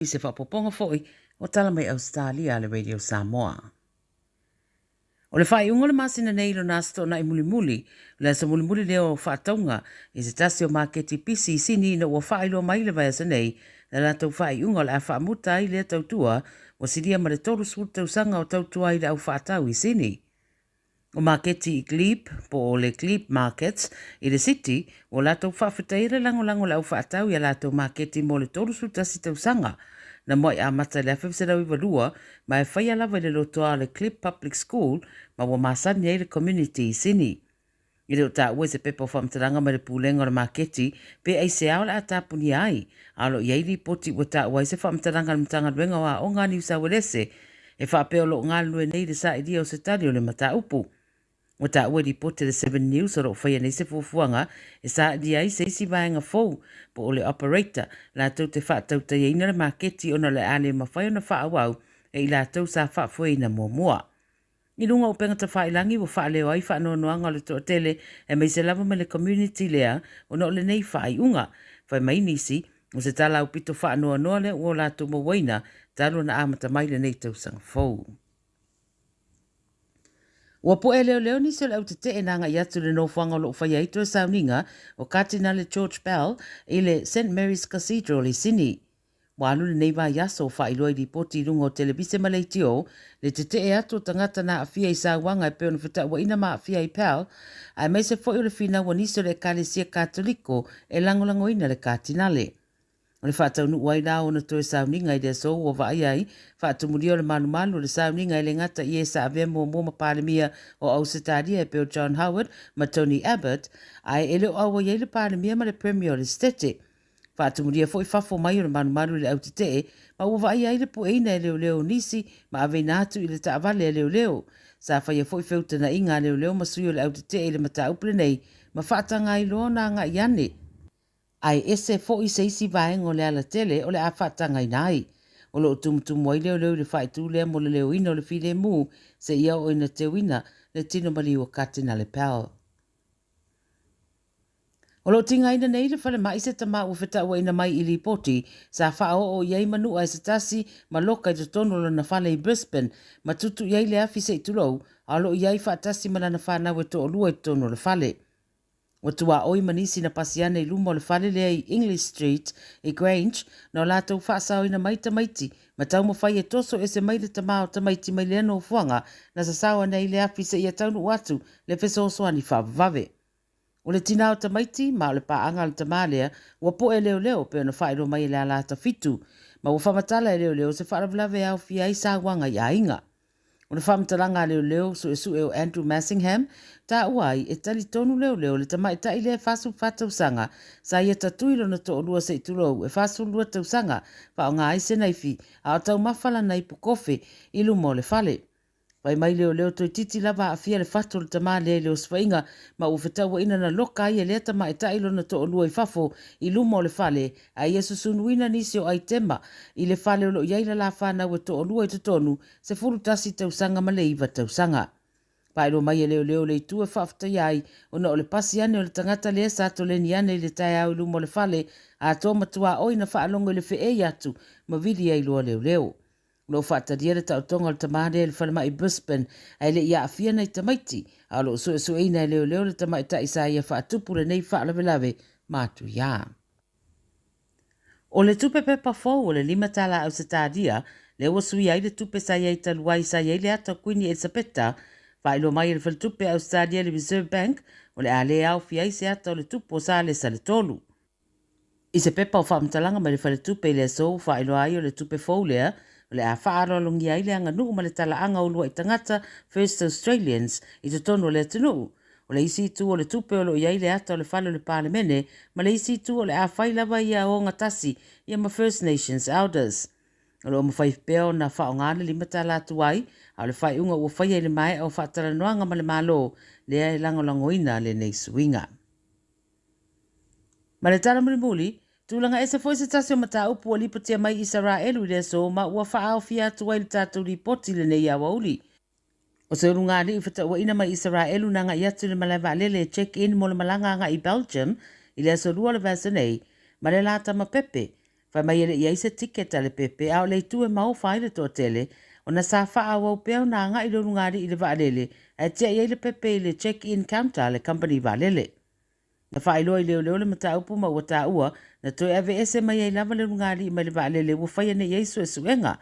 I se faaopoopoga foi o tala mai Ausetalia a le Radio Samoa. O le faaiuga o le masina nei i lona Aso Toonai mulimuli, o le aso mulimuli lea o faatauga i se tasi o maketi pisi i Sini ina ua faailoa mai i le vaiaso nei le latou faaiuga o le a faamuta ai lea tautua ua silia ma le 30 tausaga o tautua ai le au faatau i Sini. O maketi i Glebe, po o le Glebe Markets, i le City, ua latou faafetaia le lagolago a le au faatau i a latou maketi mo le 31 tausaga. Na muai amata i le 1992 ma e faia lava i le lotoa o le Glebe Public School ma ua masani ai le community i Sini. E le o taua i se pepa o faamatalaga mai le Pulega o le Maketi pe aisea o le a tapunia ai, a o lo o i ai lipoti ua taua ai se faamatalaga a le Matagaluega o Aoga a Niu Sauelese E faapea o lo o galulue nei i le sailia o se tali o le mataupu. Ua taua i lipoti a le Seven News o lo o faia nei se fuafuaga e sailia ai se isi vaega fou po o le operator latou te faatautaiaina le maketi ona o le a le mafai ona faaauau e i latou sa faafoeina muamua. I luga o upega tafailagi ua faaleo ai faanoanoaga o le toatele aemaise lava mai le community lea ona o lenei faaiuga. Fai mai nisi, O se tala aupito faanoanoa lea ua o latou mauaina talu ona amata mai lenei tausaga fou. Ua po'e leoleo nisi o le au tetee na agai atu i le nofoaga o lo o faia ai toe sauniga o Katinale George Bell i le St Mary's Cathedral i Sini. Ua alu lenei vaiaso o faailoa i lipoti i luga o televise ma leitio le tetee atu o tagata na aafia i sauaga e pei ona fetauaina ma aafia ai Pell, aemaise foi o le finau a nisi o le Ekalesia Katoliko e lagolagoina le Katinale. O le faataunuu ai la o ona toe sauniga i le aso ua vaaia ai faatumulia o le malumalu o le sauniga e le gata i e sa avea muamua ma Palemia o Ausetalia e pei o John Howard ma Tony Abbott, ae e le o auai ai le Palemia ma le Premier o le Setete. Faatumulia foi fafo mai o le malumalu i le au tetee ma ua vaaia ai le pueina e leoleo o nisi ma aveina atu i le taavale a leoleo. Sa faia foi feutanaiga a leoleo ma sui o le au tetee i le mataupu lenei ma faataga ai loa ona agai ane, ae ese foi se isi vaega o le alatele o le a faatagaina ai. O lo o tumutumu ai leoleo i le faaitu lea mo le leoina o le filemu seia oo ina teuina le tino maliu o Katinale Pell. O lo o tigaina nei le falemai se tama ua fetauaina mai i lipoti sa faaoo i ai manua e se tasi ma loka i totonu o lona fale i Brisbane ma tutu i ai le afi se i tulou, a o lo o i ai faatasi ma lana fanau e toalua i totonu o le fale. Ua tuaoi ma nisi na pasi ane i luma o le fale lea i English Street i Grange na o latou faasaoina mai tamaiti ma taumafai e toso ese mai le tama o tamaiti mai lea nofoaga na sasao ane ai le afi seia taunuu atu le fesoasoani faavavave. O le tinā o tamaiti, ma o le paaga a le tamā lea, ua po'e leoleo, pei ona faailoa mai e le alata fitu, ma ua faamatala e leoleo se faalavelave e aofia ai sauaga i aiga. O le faamatalaga a leoleo suesue o Andrew Massingham, taua ai, e talitonu leoleo le tamaitai lea e 44 tausaga, sa ia tatui lona toalua se i tulou e 42 tausaga, faaaoga ai se naifi, a o taumafa lana ipu kofe i luma o le fale. Fai mai leoleo toeitiiti lava aafia le fatu o le tamā lea i le osofaiga ma ua fetauaina na loka ai e lea tamaitai lona toalua i fafo i luma o le fale a ia susunuina nisi o aitema i le fale o lo o i ai la la fanau e toalua i totonu, 11 tausaga ma le 9 tausaga. Faailoa mai e leoleo le itu e faafetaia ai ona o le pasi ane o le tagata lea sa toleni ane i le taeao i luma o le fale atoa ma tuaoi na faalogo i le feei atu ma vili ai loa leoleo. O lo o faatalia le taotoga o le tamā lea i le falemai i Brisbane ae le i aafia nai tamaiti, a o lo o suesueina e leoleo le tamaitai sa ia faatupu lenei faalavelave matuia. O le tupe pepa fou o le $5 Ausetalia lea ua suia ai le tupe sa i ai talu ai sa i ai le ata o Kuini Elisapeta, faailoa mai e le Faletupe a Ausetalia le Reserve Bank o le a le aofia ai se ata o le tupu o Salesa le Tolu. I se pepa o faamatalaga mai le Faletupe i le aso ua faailoa ai o le tupe fou lea o le a faaaloalogia ai le aganuu ma le talaaga o uluai tagata, First Australians, i totonu o le atunuu. O le isi itu o le tupe o lo o i ai le ata o le fale o le Palemene ma le isi itu o le a fai lava ia ogatasi ia ma First Nations Elders. O lo o mafai pea ona faaaoga le $5 tuai, a o le faaiuga ua faia i le maea o faatalanoaga ma le Malo lea e lagolagoina lenei suiga. Ma le tala mulimuli, tulaga ese foi se tasi o mataupu ua lipotia mai Isaraelu i le aso ma ua faaofia atu ai le tatou lipoti i lenei aoauli. O se ulugalii fetauaina mai Isaraelu na agai atu i le malae vaalele e check-in mo le malaga agai i Belgium i le aso 2 o le vaiaso nei, ma le la tama pepe. Fai mai e le i ai se ticket a le pepe a o le itu e maofa ai le toatele, ona sa faaauau pea ona agai le ulugalii i le vaalele ae tiai ai le pepe i le check-in counter a le kamupani vaalele. Na faailoa i leoleo le mataupu ma ua taua na toe aveese mai ai lava le ulugalii mai le vaalele ua faia nei ai suesuega.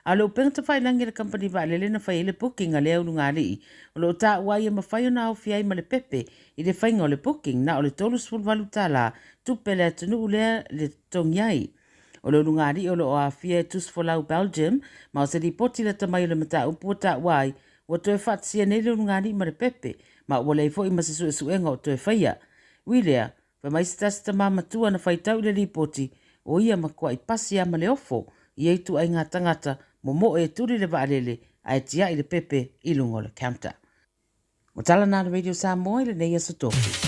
A o le upega tafailagi a le kamupani vaalele na fai ai le booking a lea ulugalii, o lo o taua ai e mafai ona aofia ai ma le pepe i le faiga o le booking na o le $38 tupe a le atunuu lea le totogi ai. O le ulugalii o lo o aafia e tusifolau Belgium ma o se lipoti lata mai o le mataupu ua taua ai ua toe faatasia nei le ulugalii ma le pepe ma ua leai foi ma se suesuega o toe faia. Ui lea, fai mai se tasi tama matua na faitau i le lipoti, o ia matuai pasi lava ma le ofo i ia ituaiga tagata momoe e tuli le vaalele ae tiai le pepe i luga o le counter. O tala na a le Radio Samoa i lenei aso Tofi.